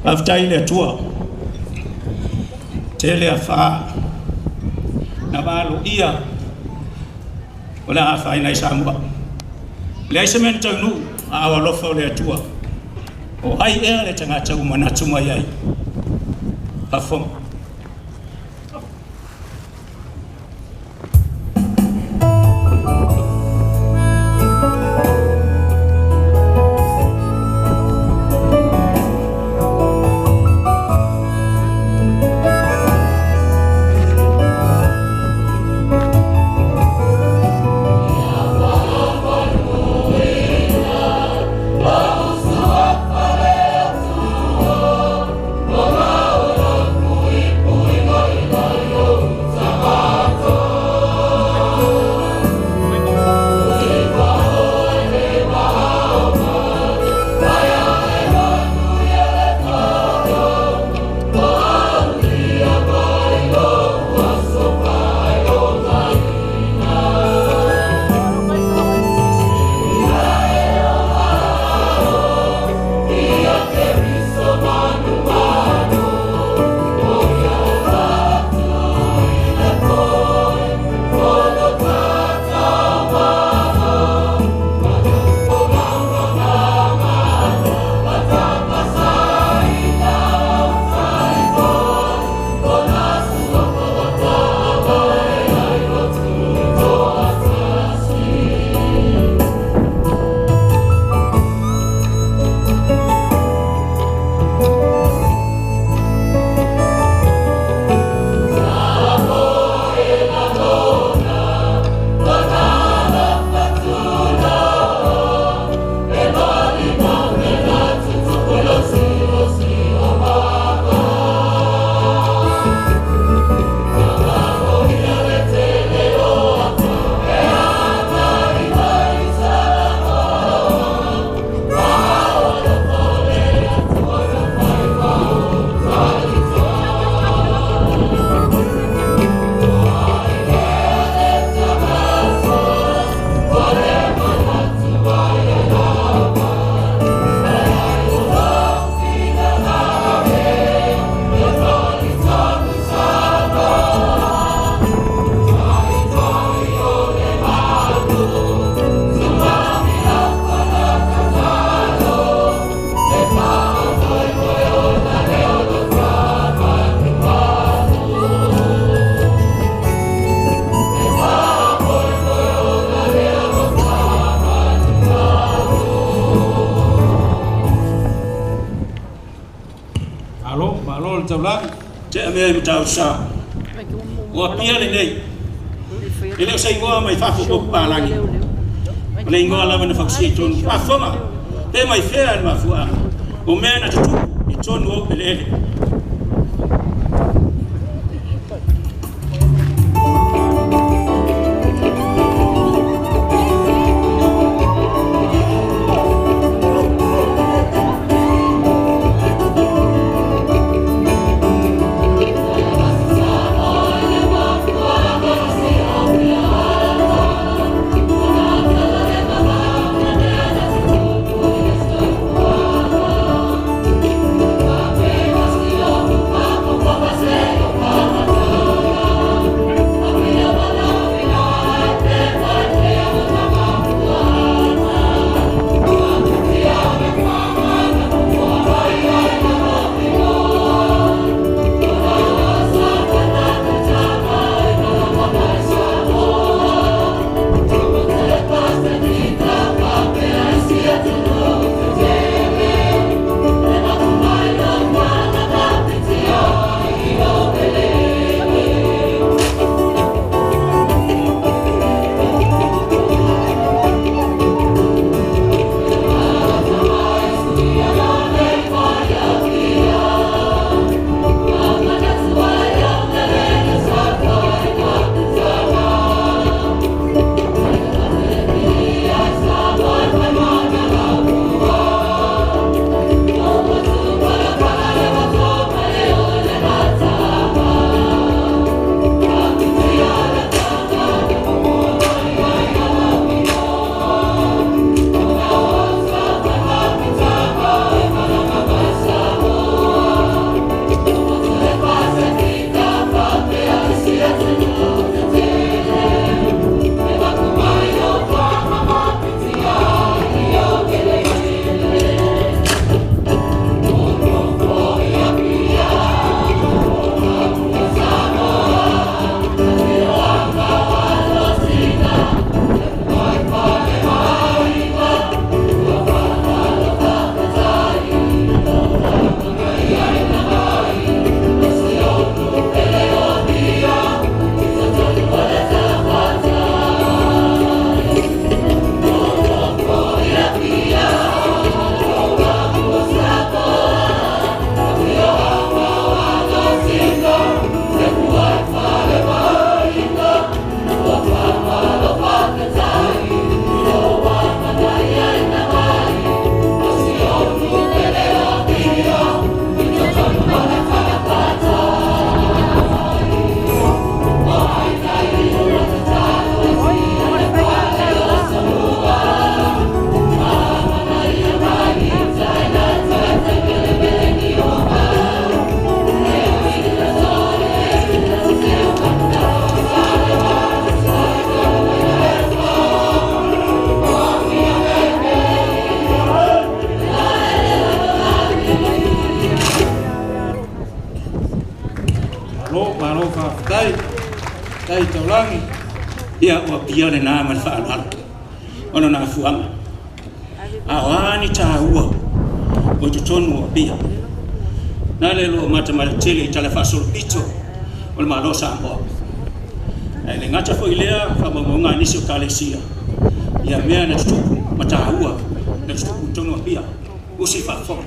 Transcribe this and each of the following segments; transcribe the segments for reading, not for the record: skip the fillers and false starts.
Faafetai i le Atua, tele afa na valoia o le a afaina ai Samoa. Leai se mea na taunuu a o alofa o le Atua. O ai ea le tagata ua manatu mai ai. Faafofoga. Malo, malo le taulagi. Tea mea i Matautusa. O Apia lenei. E le o se igoa mai fafo po o papalagi. O le igoa lava na fausia i totonu. Faafofoga, pe mai fea le mafuaaga o mea na tutupu i totonu o ou eleele. Faafetai taulagi. Ia ua pia lena ma le faaaloalo ona na afuaga a o a ni tāua o i totonu o Apia na le loo matamaletele i tala faasolopito o le Malo o Samoa. Ae le gata foi lea faamaumauga a nisi o ekalesia ia mea na tutupu ma taua na tutupu i totonu o Apia. Usi faafofoga.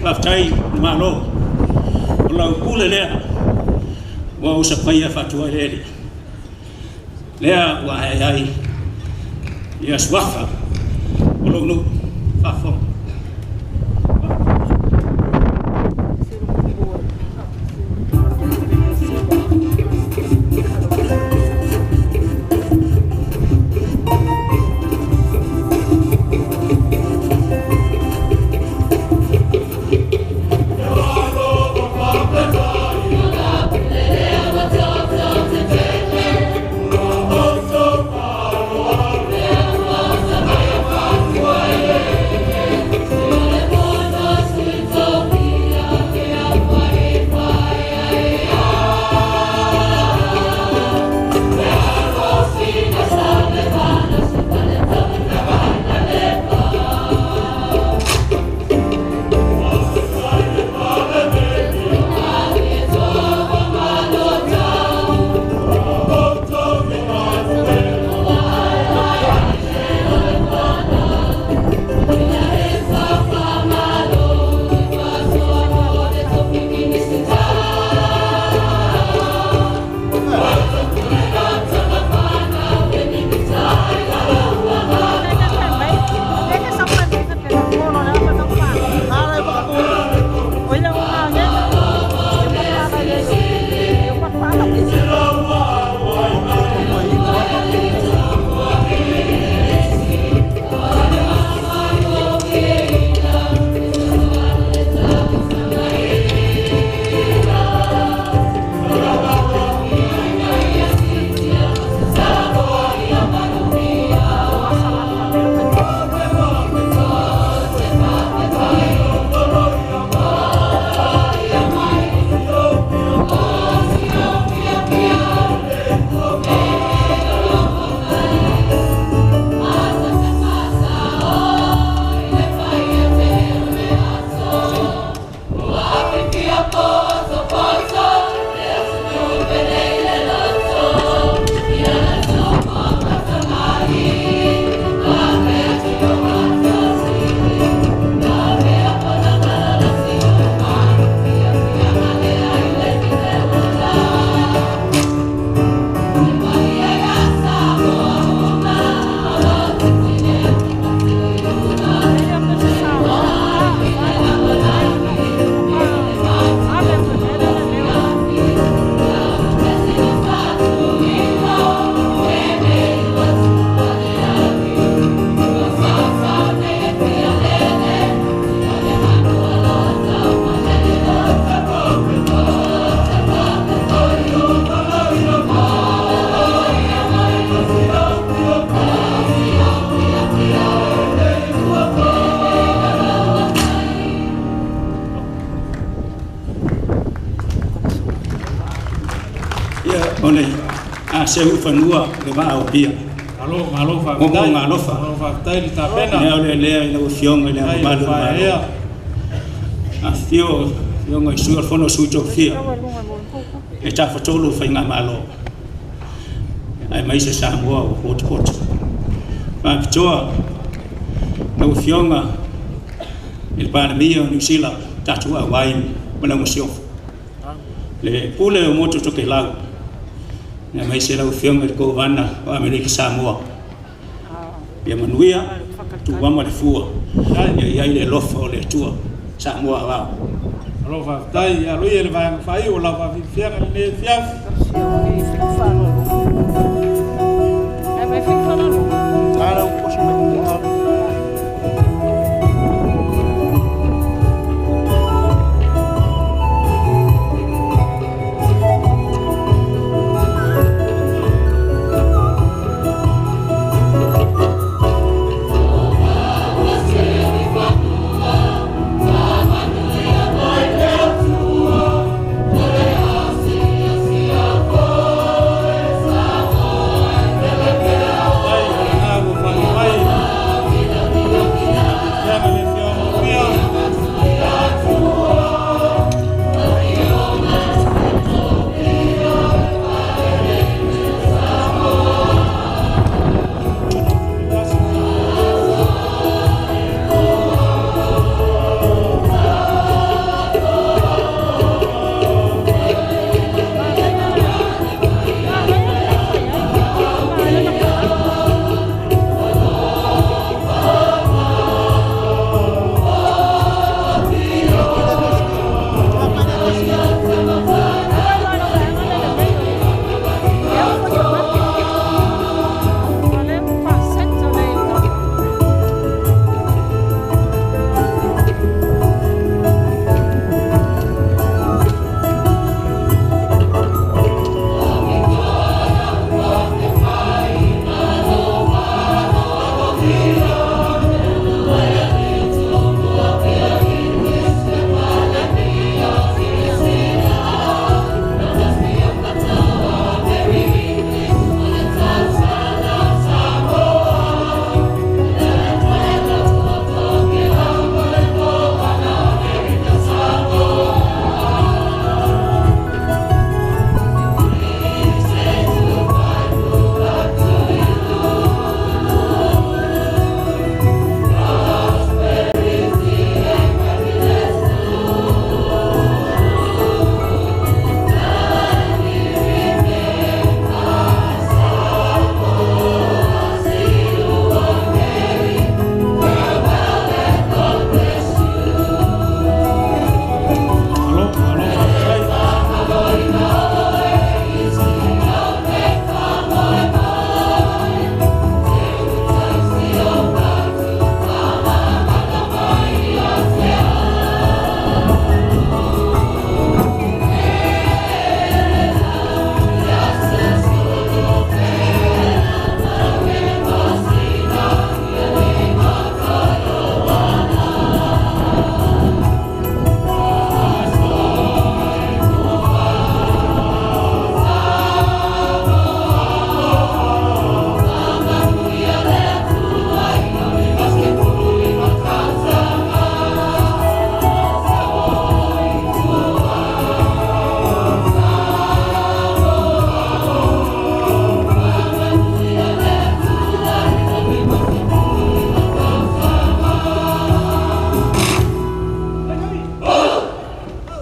Faafetai i le Malo o lau pule lea ua ou sapaia faatuaeleele lea ua ae ai ia suafa o lou nuu faafofoga. Ona a seu i fanua le vaa o Apia. Malo, malo Mo faafetai. mo alofa. Malo faafetai le tapena. Lea o le lea i lau Afioga i le Faafetai Mamalu o le le Malo. Afifio Afioga i Sui o le Fono a Sui Tofia e tafatolu o Faigamalo aemaise Samoa ua potopoto. Faapitoa lau Afioga i le Palemia o Niu Sila, tatou auai ma lau masiofo. Le pule o motu o Tokelau, aemaise lau Afioga i le Kovana o Amerika Samoa. Ia manuia, tuuama le fua, ia i ai le alofa o le Atua, Samoa aoao. Malo faafetai. Ia aloia le vaega faaiu o lau faafiafiaga i lenei afiafi. Faafetai o lena ua faaiu mai le faafiafiaga i le afioaga o Apia. Malo, malo faafetai.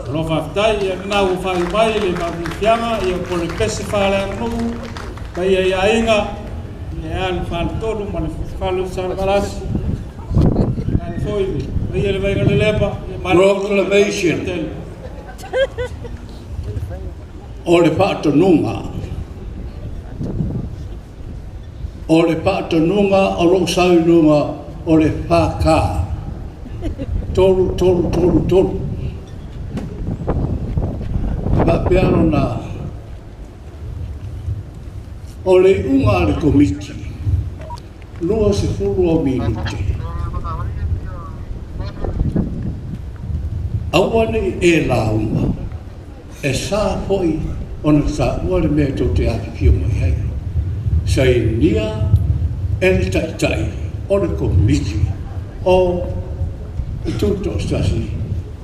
Malo faafetai. Ia lena ua faaiu mai le faafiafiaga ia po o le pese faaleaganuu paia i aiga ia le faletolu ma le fale o Salevalasi. Tainane foi le paia i le Vaigalelepa. Ia malo. Proclamation. Tele. O le faatonuga. O le faatonuga o lou saunoaga o le FK 3333. Faapea lona o le iuga a le Komiti 20 o minute. Aua nei e lauga e sa foi. Ona taua le mea tou te afifio mai ai. Sainia e le Taitai o le Komiti o le Tutoatasi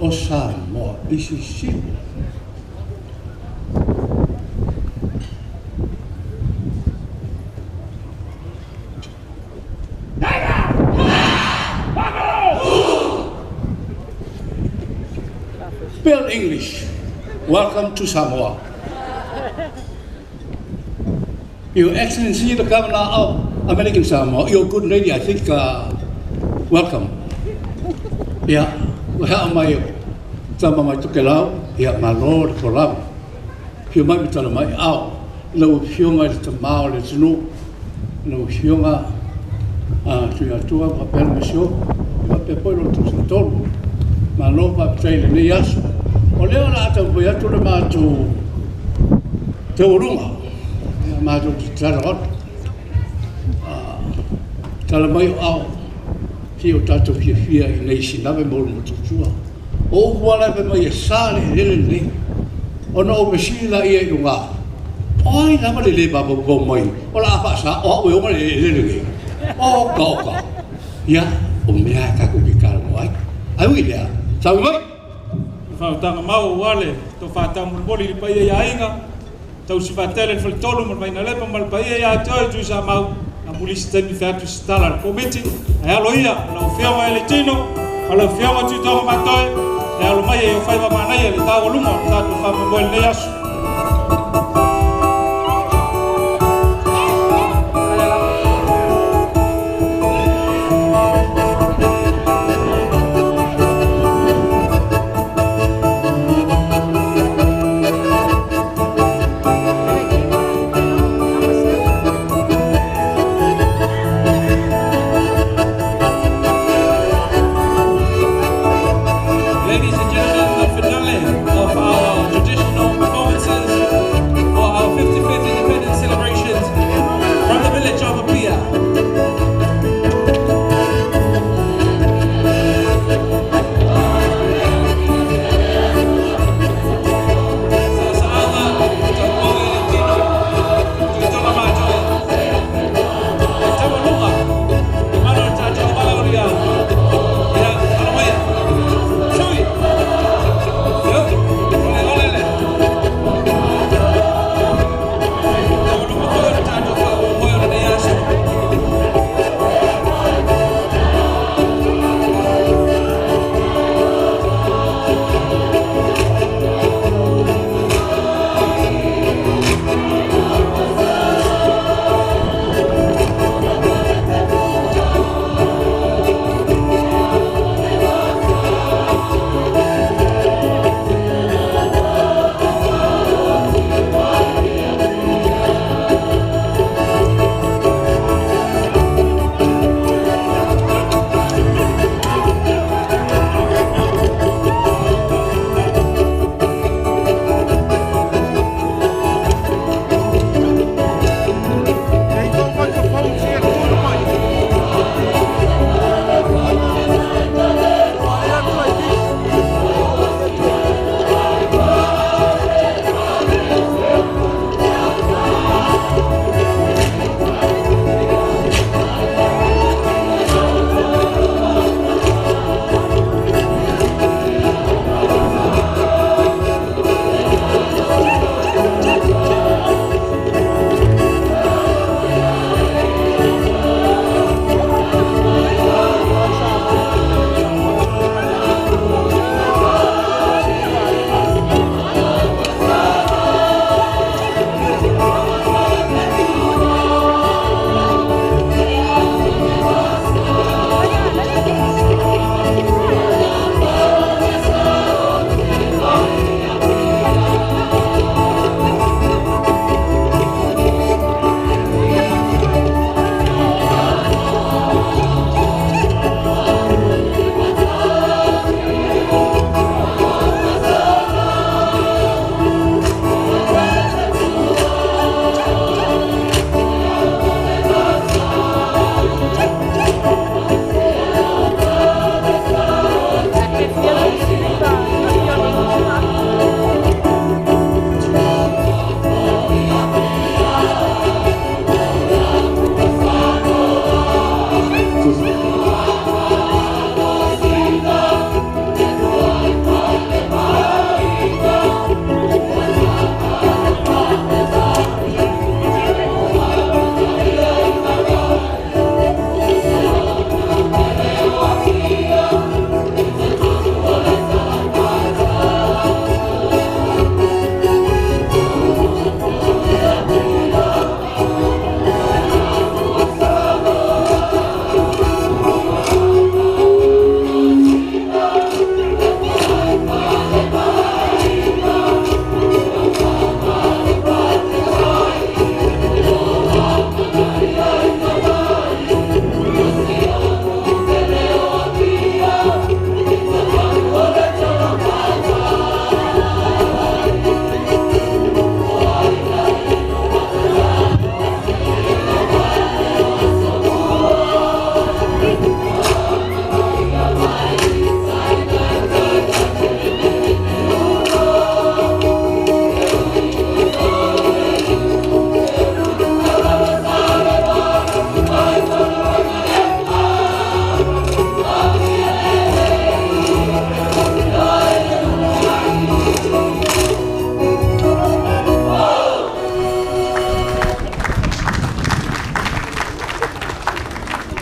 o Samoa i Sisifo. Bill English, welcome to Samoa. Your Excellency, the Governor of American Samoa, your good lady, I think, welcome. Ia, ua hea mai o tama mai Tokelau, ia malo le folau. Afio mai ma tala mai ao, lau afioga i le tamā o le atunuu, lau afioga Tuiatua faapea le Masiofo, faapea foi lo outou Faletolu. Malo faafetai i lenei aso. O lea o le a taumafai atu le matou taualuga, ia matou te tatalo atu. Tala mai o ao, se o tatou fiafia i nei sinave ma Ulumotootua. O upu lava la e fai mai e sa le eleele lenei. Ona ou fesili laia i luga, o ai lava le le mafaufau mai o le a faasa o au e ona le eleele lenei. Oka oka. Ia, o mea a tatou te talanoa ai. Ai ui lea, sau mai. Fautaga mau ua le tofa taumolimoli i le paia i aiga, tausi faatele le faletolu ma le Vainalepa ma le paia ia te oe Tuisamau, na mulisi taimi fai atu se tala a le Komiti, ae alo ia lau Afioga e Letino ma lau Afioga Tuitoga Matoe, e alo mai e o faiva manaia le taualuga o le tatou faamoemoe i lenei aso. Ladies and gentlemen, the finale of our traditional performances.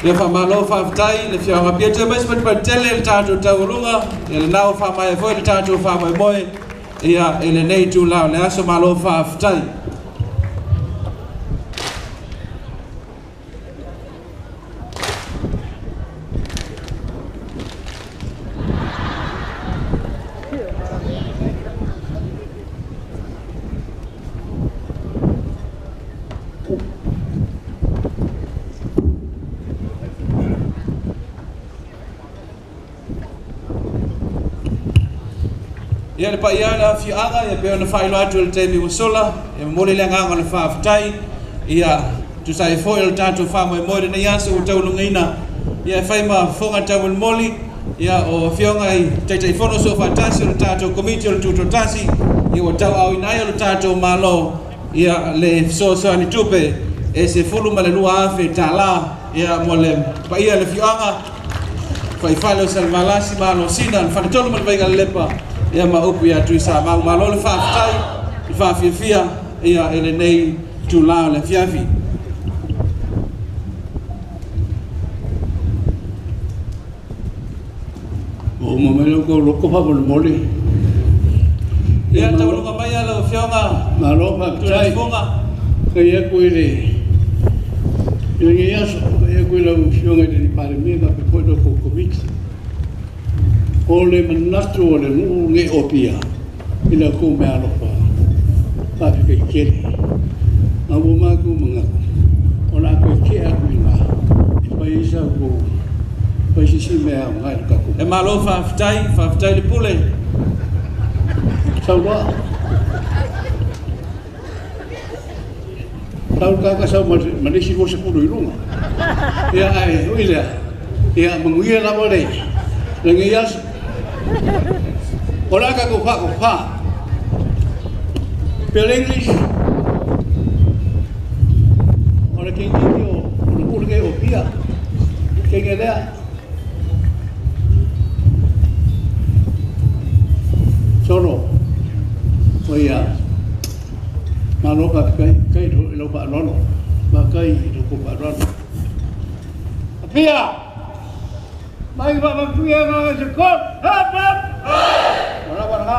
Ia faamalo faafetai le Afioga Pia toe mai se patupatu tele le tatou taualuga ia lena ua faamaea foi le tatou faamoemoe ia i lenei itulā o le aso. Malo faafetai. Ia le paia o le afioaga ia pei ona faailoa atu i le taimi ua sola, e momoli le agaga o le faafetai ia tusa ai foi o le tatou faamoemoe lenei aso ua taualugaina ia e fai ma fofoga taumolimoli ia o afioga i Taitaifono soofaatasi o le tatou Komiti o le Tutoatasi ia ua tauaaoina ai o le tatou Malo ia le fesoasoani tupe e $12,000 ia mo le paia o le afioaga faifale o Salevalasi ma Alosina, le Faletolu ma le Vaigalelepa ia ma upu ia Tuisamau. Malo le faafetai le faafiafia ia i lenei itulā o le afiafi. Ua uma mai lau loko faamolemole. Ia taualuga mai lau Afioga. Malo faafetai. Kai aku i le lenei aso, kai aku i lau Afioga i le Palemia faapea foi le tou Komiti. O le manatu o le nuu nei o Apia i la outou meaalofa faafetai tele. A ua matou manatu, o le a toe tea atu i ina e fai ai sa outou fai se isi mea aoga i le tatou. E malo faafetai, faafetai le pule. Saunoa. Sau le tagata sau ma le isi 20 i luga. Ia ae ui lea, ia manuia lava le lenei aso. O le a tatou faatofa. Bill English, o le keikiki o le nuu lenei o Apia. Teine lea. Solo, o ia, malo faafetai, kai i lau faaaloalo, faafetai i lau faaaloalo. Apia! Mai faamatuia na se kol! Hap, hap! Wala wala.